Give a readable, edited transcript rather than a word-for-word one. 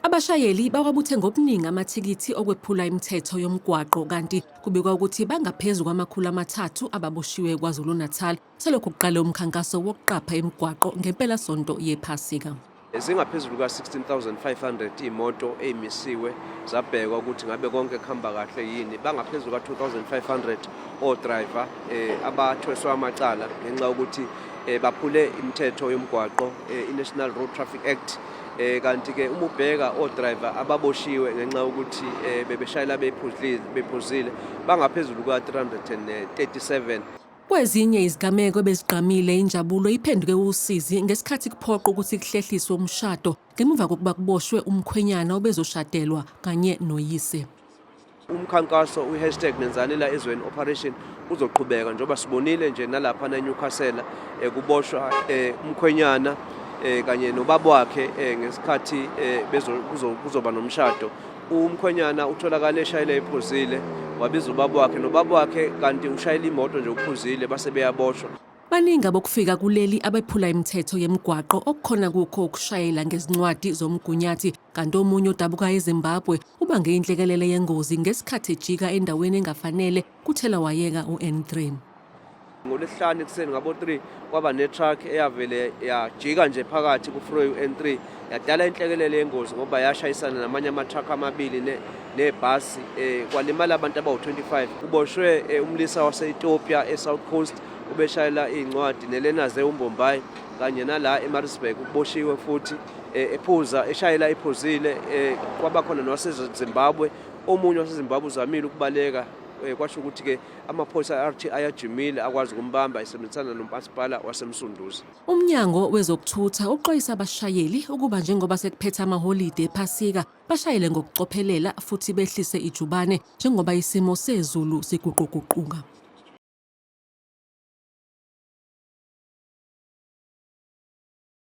Abashayeli bawabuthe ngobuningi amathikithi okwephula imithetho yomgwaqo kanti kubikwa ukuthi bangaphezu kwama-300 ababoshiwe KwaZulu-Natal selokhu kuqale umkhankaso wokuqapha imigwaqo ngempelasonto yePhasika. Zingaphezulu ka-16,500 iy'moto ey'misiwe zabhekwa ukuthi ngabe konke kuhamba kahle yini. Bangaphezulu ka-2,500 odrayiva abathweswe amacala ngenxa yokuthi baphule imithetho yomgwaqo, i-National Road Traffic Act. Kanti-ke uma ubheka odrayiva ababoshiwe ngenxa yokuthi bebeshayela bephuzile bangaphezulu kuka-337. Kwezinye izigameko ebezigqamile injabulo iphenduke usizi ngesikhathi kuphoqa ukuthi kuhlehliswe umshado ngemuva kokuba kuboshwe umkhwenyana obezoshadelwa kanye noyise. Umkhankaso u-hashtag nenzani la ezweni operation uzoqhubeka njengoba sibonile nje nalapha eNewcastle kuboshwa umkhwenyana kanye nobaba wakhe ngesikhathi kuzoba nomshado. Umkhwenyana utholakale eshayela ephuzile, wabiza ubaba wakhe nobaba wakhe kanti ushayela imoto nje uphuzile, base beyaboshwa. Baningi abokufika kuleli abephula imithetho yemigwaqo okukhona kukho ukushayela ngezincwadi zomgunyathi, kanti omunye odabuka eZimbabwe ubange inhlekelele yengozi ngesikhathi ejika endaweni engafanele kuthelawayeka u-N3. NgoLwesihlanu ekuseni ngabo-3 kwaba ne-truck eyavele yajika nje phakathi ku-freeway u-N3 yadala inhlekelele yengozi ngoba yashayisana namanye ama-truck amabili nebhasi, kwalimala abantu abawu-25. Kuboshwe umlisa wase-Ethiopia e-South Coast ubeshayela iy'ncwadi nelenaze uMbombayi, kanye nala eMaritzburg kuboshiwe futhi ephuza, eshayela ephuzile. Kwaba khona nowaseZimbabwe, omunye waseZimbabwe uzamile ukubaleka, kwasho ukuthi-ke amaphoyisa RTI ayajimile akwazi ukumbamba esebenzisana nomasipala waseMsunduzi. Umnyango wezokuthutha uxwayisa abashayeli ukuba njengoba sekuphethe amaholide ePhasika bashayele ngokucophelela futhi behlise ijubane njengoba isimo sezulu siguquguquka.